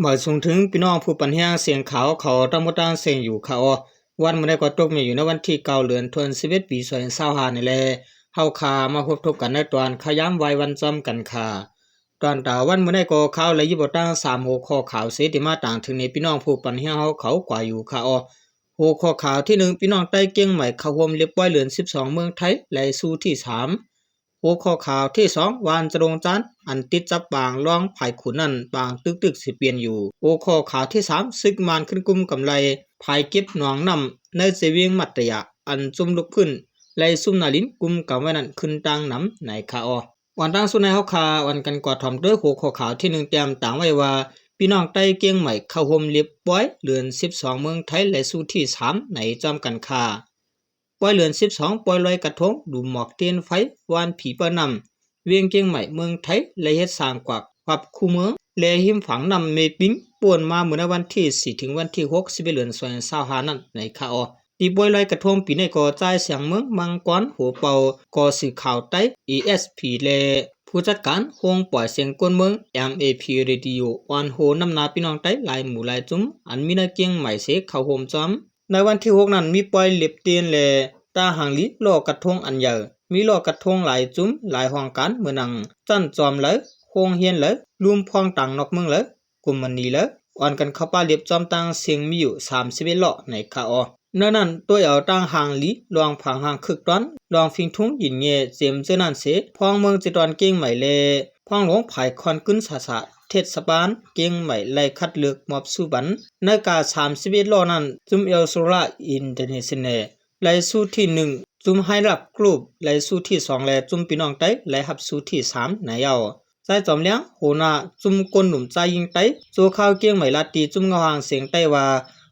ມາສົ່ງເຖິງພີ່ນ້ອງຜູ້ປັນແຮງສຽງຂ່າວເຂົາທັງໝົດທັງເສັງຢູ່ຄ່າເນາະ. ວັນມື້ໃດກໍຕົກແມ່ນຢູ່ໃນວັນທີເກົ້າ ເດືອນທວນສິບເອັດ ປີສອງພັນຊາວຫ້ານີ້ແຫຼະ. ເຮົາຄ່າມາພົບທົບກັນໃນຕອນຂ່າວຍາມບ່າຍວັນພ້ອມກັນຄ່າ. ຕອນຕາວັນມື້ໃດກໍຂ່າວໄດ້ຍິບເອົາຕັ້ງສາມຫົວຂໍ້ຂ່າວເສ ທີ່ມາຕາງເຖິງໃນພີ່ນ້ອງຜູ້ປັນແຮງເຮົາເຂົາກວ່າຢູ່ຄ່າເນາະ. ຫົວຂໍ້ຂ່າວທີໜຶ່ງ ພີ່ນ້ອງໄຕ້ກຽງໃໝ່ເຂົ້າຮ່ວມລຽບຮ້ອຍເດືອນສິບສອງເມືອງໄທໄລ່ຊູທີສາມ. ຫົວຂໍ້ຂ່າວທີສອງ ວານຈະລົງຈານ ອັນຕິດຈັບປາງລອງຜາຍຂຸນນັ້ນ ປາງຕຶກໆຊິປ່ຽນຢູ່. ຫົວຂໍ້ຂ່າວທີສາມ ຊຶກມານຂຶ້ນກຸມກຳໄລ ຜາຍເກັບໜອງນ້ຳໃນເຊວຽງມັດຕະຍະ ອັນຈຸ້ມລຸກຂຶ້ນໄລ່ຊຸມນາລິນກຸມກຳໄວ້ນັ້ນຂຶ້ນຕັ້ງນຳໃນຄ່າເນາະ. ກ່ອນຕັ້ງສູ່ໃນເຮົາຄ່າ ອ່ອນກັນກວາດຖອມໂດຍຫົວຂໍ້ຂ່າວທີໜຶ່ງ ແຕ້ມຕາງໄວ້ວ່າ ພີ່ນ້ອງໄຕ້ກຽງໃໝ່ເຂົ້າຮ່ວມລຽບຮ້ອຍເດືອນສິບສອງເມືອງໄທໄລ່ຊູທີສາມໃນພ້ອມກັນຄ່າ. ປອຍເດືອນສິບສອງ ປອຍລອຍກະທົງ ດູໝອກຕຽນໄຟ ວານຜີເປີ້ານ້ຳ ວຽງກຽງໃໝ່ ເມືອງໄທ ໄລ່ເຮັດສ້າງກວາກຮັບຄູ່ເມືອງ ແລະ ຮິມຝັ່ງນ້ຳແມ່ປິງ ໂປ້ນມາມື້ໃນວັນທີສີ່ ເຖິງວັນທີຫົກ ສິບເອັດ ເດືອນ ສອງພັນຊາວຫ້ານັ້ນໃນຄ່າເນາະ. ທີ່ປອຍລອຍກະທົງປີນີ້ກໍ ຈ່າຍສຽງເມືອງ ມັງກອນ ຫົວເປົ່າ ກໍສື່ຂ່າວໄຕ້ ເອເອສພີ ແລະ ຜູ້ຈັດການໂຮງປ່ອຍສຽງກວນເມືອງ ເອັມເອພີ ເຣດິໂອ ອອນໂຮ ນຳໜ້າພີ່ນ້ອງໄຕ້ຫຼາຍໝູ່ຫຼາຍຈຸ້ມ ອັນມີໃນກຽງໃໝ່ເສເຂົ້າຮ່ວມພ້ອມ. ໃນວັນທີຫົກນັ້ນ ມີປອຍເລັບຕຽນ ແລະ ຕາຫາງລີ ລໍ້ກະທົງອັນໃຫຍ່ ມີລໍ້ກະທົງຫຼາຍຈຸ້ມ ຫຼາຍຫ້ອງການ ເໝືອນໜັງ ຊັ້ນຈອມເລີຍ ໂຮງຮຽນເລີຍ ລວມພອງຕ່າງນອກເມືອງເລີຍ ກຸມມະນີເລີຍ ອ່ອນກັນເຂົ້າປາເລັບຈອມຕ່າງເສັງມີຢູ່ສາມສິບເອັດລໍ້ໃນຄ່າເນາະ. ເນື້ອນັ້ນ ໂຕຍເອົາຕ່າງຫາງລີ ລອງຜັງຫາງຄຶກຕ້ອນ ລອງຟິງທຸງຍິນແຍ່ເຈັມເຈີນັ້ນເສ ພອງເມືອງເຈຕອນກຽງໃໝ່ ແລະ ພອງຫຼວງຜາຍຄອນກຶນສາສາ ເທດສະບານກຽງໃໝ່ ໄລ່ຄັດເລືອກມອບສູ່ບັນ. ໃນກາສາມສິບເອັດລໍ້ນັ້ນ ຈຸ້ມເອວໂຊລາ ອິນເຕີເນຊັນແນລ ໄລ່ຊູທີໜຶ່ງ, ຈຸ້ມໄຮລັບກຣຸບ ໄລ່ຊູທີສອງ ແລະ ຈຸ້ມພີ່ນ້ອງໄຕ້ ໄລ່ຮັບຊູທີສາມໃນເອົາ. ຊາຍຈອມລຽງ ຫົວໜ້າຈຸ້ມກົ້ນໜຸ່ມຊາຍຍິງໄຕ້ ຊົ່ວຄາວກຽງໃໝ່ ລາດຕີຈຸ້ມເງົາຫາງສຽງໄຕ້ວ່າ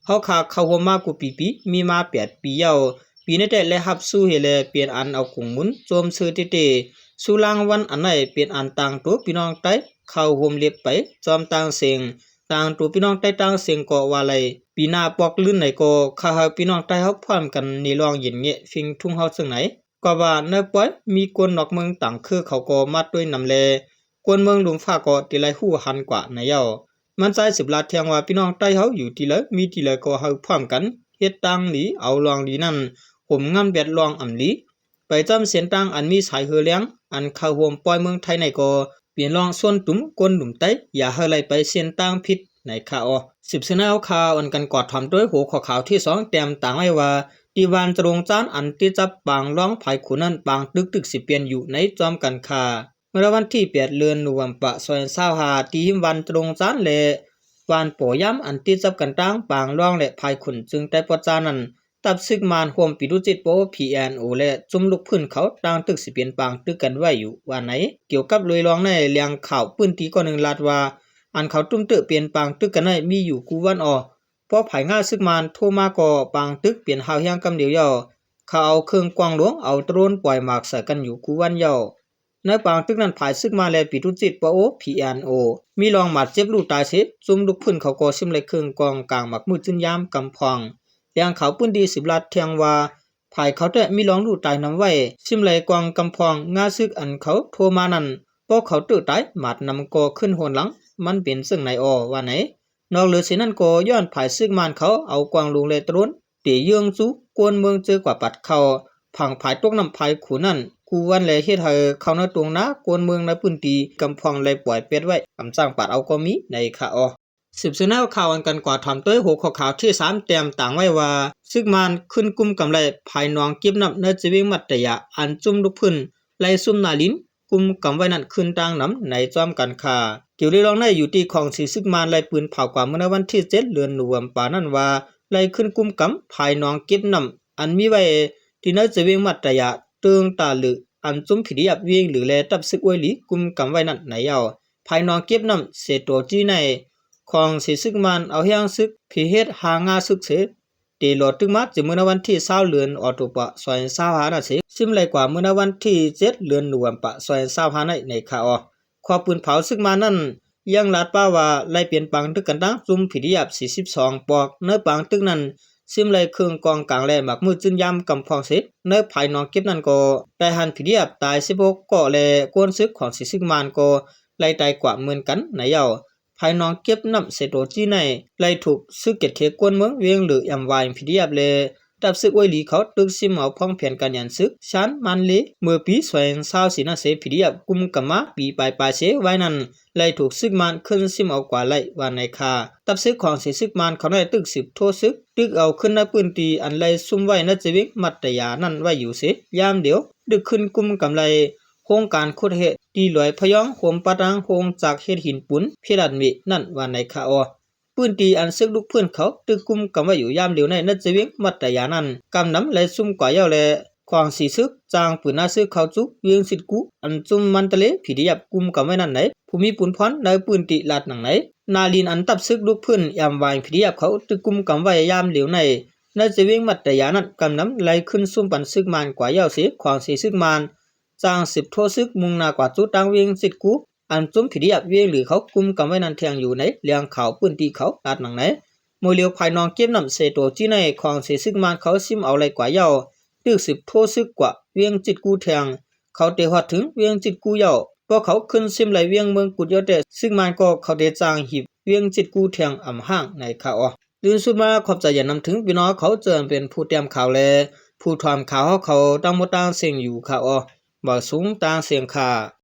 ເຮົາຂ້າເຂົ້າຮ່ວມມາກູປີປີ ມີມາແປດປີແລ້ວ. ປີນີ້ແຕ່ໄດ້ຮັບຊູເຮແລ ປ່ຽນອັນເອົາກົງໝູນ ໂຈມຊື່ເຕເຕ ຊູລາງວັນອັນໃດ ປ່ຽນອັນຕ່າງໂຕພີ່ນ້ອງໄຕ້ ເຂົ້າໂຮມເລັບໄປ ຈອມຕ່າງເສັງ ຕ່າງໂຕພີ່ນ້ອງໄຕ້ຕ່າງເສັງກໍວ່າໄດ້. ປີໜ້າປອກລື່ນໃດກໍ ຂ້າໃຫ້ພີ່ນ້ອງໄຕ້ເຮົາພ້ອມກັນ ເນລອງເຢັນແງະ ຟິງທຸງເຮົາເຊິ່ງໃນ ກໍວ່າໃນປອຍ ມີຄົນນອກເມືອງຕ່າງເຄືອ ເຂົາກໍມາດ້ວຍນຳແລ ຄົນເມືອງລຸມຟ້າກໍຕິໄລຮູ້ຫັນກວ່າໃນເຍົາ. ມັນຊາຍສືບລາດແທງວ່າ ພີ່ນ້ອງໄຕ້ເຮົາຢູ່ທີ່ໃດ ມີທີ່ໃດກໍໃຫ້ພ້ອມກັນ ເຮັດຕັ້ງດີ ເອົາລອງດີນັ້ນ ໂຮມງານແວດລ້ອມອັນດີ ໄປຈ້ຳເສັ້ນທາງອັນມີສາຍເຮືອແລງ ອັນເຂົ້າຮ່ວມປອຍເມືອງໄທໃນກໍ ປ່ຽນລອງຊວນຕຸມ ກົ້ນໜຸ່ມໄຕ້ ຢ່າໃຫ້ໄຫຼໄປເສັ້ນທາງຜິດໃນຄາເນາະ. ສືບເສຍໃນເຮົາຄາ ອ່ອນກັນກວາດຖອມໂດຍຫົວຂໍ້ຂ່າວທີສອງ ແຕ້ມຕາງໄວ້ວ່າ ທີ່ວານຈະລົງຈານ ອັນຕິດຈັບປາງລອງຜາຍຂຸນນັ້ນ ປາງຕຶກໆຊິປ່ຽນຢູ່ໃນຈອມກັນຄ່າ. ເມື່ອວັນທີແປດ ເດືອນໂນເວັມເປີ ສອງພັນຊາວຫ້າ ທີ່ຮິມວານຈະລົງຈານ ແລະ ວານປໍຢາມ ອັນຕິດຈັບກັນທາງປາງລອງ ແລະ ຜາຍຂຸນ ເຊິ່ງໃຕ້ປອດຈານນັ້ນ ທັບຊຶກມານຮ່ວມປີຕຸຈິດ ປະໂອ ພີເອັນໂອ ແລະ ຈຸ້ມລຸກພື້ນເຂົາ ຕ່າງຕຶກຊິເປັນປາງຕຶກກັນໄວ້ຢູ່ວ່າໃນ. ກ່ຽວກັບເລື່ອງລອງໃນ ແຫຼ່ງຂ່າວພື້ນທີ່ກ້ອນໜຶ່ງລາດວ່າ ອັນເຂົາຕຸ້ມເຕີເປັນປາງຕຶກກັນໄດ້ມີຢູ່ກູ່ວັນເນາະ. ພໍພາຍງານຊຶກມານໂທມາກໍປາງຕຶກເປັນຮາວແຮງກຳດຽວເຍົາ. ເຂົາເອົາເຄື່ອງກວາງຫຼວງ ເອົາໂດຣນປ່ອຍໝາກໃສ່ກັນຢູ່ກູ່ວັນເຍົາ. ໃນປາງຕຶກນັ້ນ ພາຍຊຶກມານ ແລະ ປີຕຸຈິດ ປະໂອ ພີເອັນໂອ ມີລອງບາດເຈັບລູກຕາຍເສ ຈຸ້ມລຸກພື້ນເຂົາກໍຊິມໄລ່ເຄື່ອງກອງກາງໝາກມືຈືນຍາມກຳພອງ. ແຫຼ່ງຂ່າວພື້ນທີ່ສືບລາດແທງວ່າ ພາຍເຂົາແທ້ມີລອງລູກຕາຍນຳໄວ້ ຊິມໄລ່ກອງກຳພອງ. ງາຊຶກອັນເຂົາໂທມານັ້ນ ພໍເຂົາເຕີຕາຍ ໝາດນຳກໍຂຶ້ນໂຮນຫຼັງ ມັນເປັນເຊິ່ງໃນເນາະ ວ່າໃນ. ນອກເຫຼືອເສຍນັ້ນກໍ ຍ້ອນພາຍຊຶກມານເຂົາເອົາກວາງຫຼວງ ແລະ ໂດຣນ ເຕເຢື້ອງຊູກວນເມືອງເຈີກວ່າປັດເຂົ້າ ພັງພາຍຕົກນ້ຳພາຍຂຸນນັ້ນ ກູ່ວັນ ແລະ ເຮັດໃຫ້ເຂົ້າໃນຕົງນາກວນເມືອງໃນພື້ນທີ່ກຳພອງໄດ້ປ່ອຍແປດໄວ້ ອຳຈ້າງປາດເອົາກໍມີໃນຄາເນາະ. ສືບເສຍໃນເຮົາຄາ ອ່ອນກັນກວາດຖອມໂຕຍຫົວຂໍ້ຂ່າວທີສາມ ແຕ້ມຕາງໄວ້ວ່າ ຊຶກມານຂຶ້ນກຸມກຳໄລ່ ພາຍໜອງເກັບນ້ຳໃນຈະວຽງມັດຕະຍະ ອັນຈຸ້ມລຸກພື້ນ ໄລ່ຊຸມນາລິນ ກຸມກຳໄວ້ນັ້ນ ຂຶ້ນຕ່າງນຳໃນຈອມກັນຄ່າ. ກ່ຽວເລື່ອງລອງໃນຢູ່ທີ່ຂອງສີຊຶກມານໄລ່ປືນເຜົາກວ່າເມື່ອໃນວັນທີເຈັດ ເດືອນໂນເວັມເປີນັ້ນວ່າ ໄລ່ຂຶ້ນກຸມກຳພາຍໜອງເກັບນ້ຳ ອັນມີໄວ້ທີ່ໃນຈະວຽງມັດຕະຍະ ເຕີງຕາລື ອັນຈຸ້ມພີດີເອັຟວຽງລື ແລະ ທັບຊຶກອວຍລີ ກຸມກຳໄວ້ນັ້ນໃນເຍົາ. ພາຍໜອງເກັບນ້ຳເສໂຕຈີໃນ ຂອງສີຊຶກມານເອົາແຮງຊຶກ ພີເຮັດຫ້າງາຊຶກເສ ເຕຫຼໍ່ຕຶກມາ ຈາກມື້ໃນວັນທີຊາວ ເດືອນອອກໂຕເບາ ສອງພັນຊາວຫ້ານັ້ນເສ ຊິມໄລ່ກວ່າມື້ໃນວັນທີເຈັດ ເດືອນໂນເວັມເປ ສອງພັນຊາວຫ້າໃນ ໃນຄາເນາະ. ຄວາມປືນເຜົາຊຶກມານນັ້ນ ຍັງລາດປາວ່າໄລ່ປ່ຽນປາງຕຶກກັນຕັ້ງຈຸ້ມພີດີເອັຟ ສີ່ສິບສອງປອກ. ໃນປາງຕຶກນັ້ນ ຊິມໄລ່ເຄື່ອງກອງກາງ ແລະ ໝາກມືຈືນຍາມກຳພອງເສ ໃນພາຍໜອງເກັບນັ້ນກໍໄດ້ຫັນພີດີເອັຟຕາຍສິບຫົກເກາະ ແລະ ກວນຊຶກຂອງສີຊຶກມານກໍໄລ່ຕາຍກວ່າເໝືອນກັນໃນເຍົາ. ເ ພາຍໜອງເກັບນ້ຳເຊໂຕຈີໃນ ໄລ່ຖືກຊຶກເຂດເຂດກວນເມືອງວຽງເລີ ແອມວາຍ ພີດີເອັຟ ແລະ ທັບຊຶກໂອຍຫຼີເຂົາຕຶກຊິມເອົາພອງແຜນການຍານຊຶກ ຊານມານເລ ເມື່ອປີສອງພັນຊາວສີ່ນັ້ນເສ ພີດີເອັຟ ກຸມກຳມາປີປາຍໆເສ ວາຍນັ້ນໄລ່ຖືກຊຶກມານຂຶ້ນຊິມເອົາກວ່າໄລ່ວ່າໃນຄ່າ. ທັບຊຶກຂອງເສຊຶກມານເຂົາໄດ້ຕຶກສືບໂທຊຶກ ຕຶກເອົາຂຶ້ນໃນພື້ນທີ່ອັນໄລ່ຊຸມໄວ້ໃນເຈວຽງມັດຕະຢານັ້ນໄວ້ຢູ່ເສ ຍາມດຽວຕຶກຂຶ້ນກຸມກຳໄລ່ ໂຮງການຂຸດເຫດທີ່ຫຼວຍພະຍອງ ໂຮມປະຕັງ ໂຮງຈັກເຮັດຫີນປຸນ ເພລາດເມ ນັ້ນວ່າໃນຄ່າອໍ. ພື້ນທີ່ອັນຊຶກລຸກພື້ນເຂົາຕຶກກຸມກຳໄວ້ຢູ່ຍາມດຽວໃນ ໃນເຈວຽງມັດຕະຢານັ້ນ ກຳນຳໄລ່ຊຸມກວ່າເຍົາ ແລະ ຂອງສີຊຶກຈ້າງປືນໜ້າຊຶກເຂົ້າສູ່ວຽງຈິດກູ ອັນຊຸມມັນຕະເລ ພີດີເອັຟ ກຸມກຳໄວ້ນັ້ນໃດ ຜູ້ມີປຸນພອນໃນພື້ນທີ່ລາດໜັງໃນ ໜ້າດິນອັນທັບຊຶກລຸກພື້ນ ແອມວາຍ ພີດີເອັຟ ເຂົາຕຶກກຸມກຳໄວ້ຍາມດຽວໃນ ໃນເຈວຽງມັດຕະຢານັ້ນ ກຳນຳໄລ່ຂຶ້ນຊຸມປັນຊຶກມານກວ່າເຍົາເສ ຂອງສີຊຶກມານ ຈ້າງສືບໂທຊຶກມຸ່ງໜ້າກວ່າຈຸດຕັ້ງວຽງຈິດກູ ອັນຊຸມ ພີດີເອັຟ ວຽງເລີເຂົາກຸມກຳໄວ້ນັ້ນແທ່ງຢູ່ໃນແຫຼ່ງຂ່າວພື້ນທີ່ເຂົາລາດໜັງໃນ. ມື້ລຽວພາຍໜອງເກັບນ້ຳເຊໂຕຈີໃນ ຂອງເສຊຶກມານເຂົາຊິມເອົາໄລ່ກວ່າເຍົາ ຕຶກສືບໂທຊຶກກວ່າວຽງຈິດກູແທ່ງ ເຂົາເຕະຮອດເຖິງວຽງຈິດກູເຍົາ ພວກເຂົາຂຶ້ນຊິມໄລ່ວຽງເມືອງກຸດເຍົາແຕ່ ຊຶກມານກໍເຂົາເຕະຈ້າງຫີບວຽງຈິດກູແທ່ງອຳຫ້າງໃນຄ່າອໍ. ຕື່ນສຸດມາຂອບໃຈຢ່ານຳເຖິງພີ່ນ້ອງເຂົາເຈີ່ອເປັນຜູ້ຕຽມຂ່າວ ແລະ ຜູ້ຖອມຂ່າວເຮົາເຂົາຕັ້ງໝົດຕັ້ງເສັງຢູ່ຄ່າອໍ. ເບົາສູງຕັ້ງເສັງຄ່າ.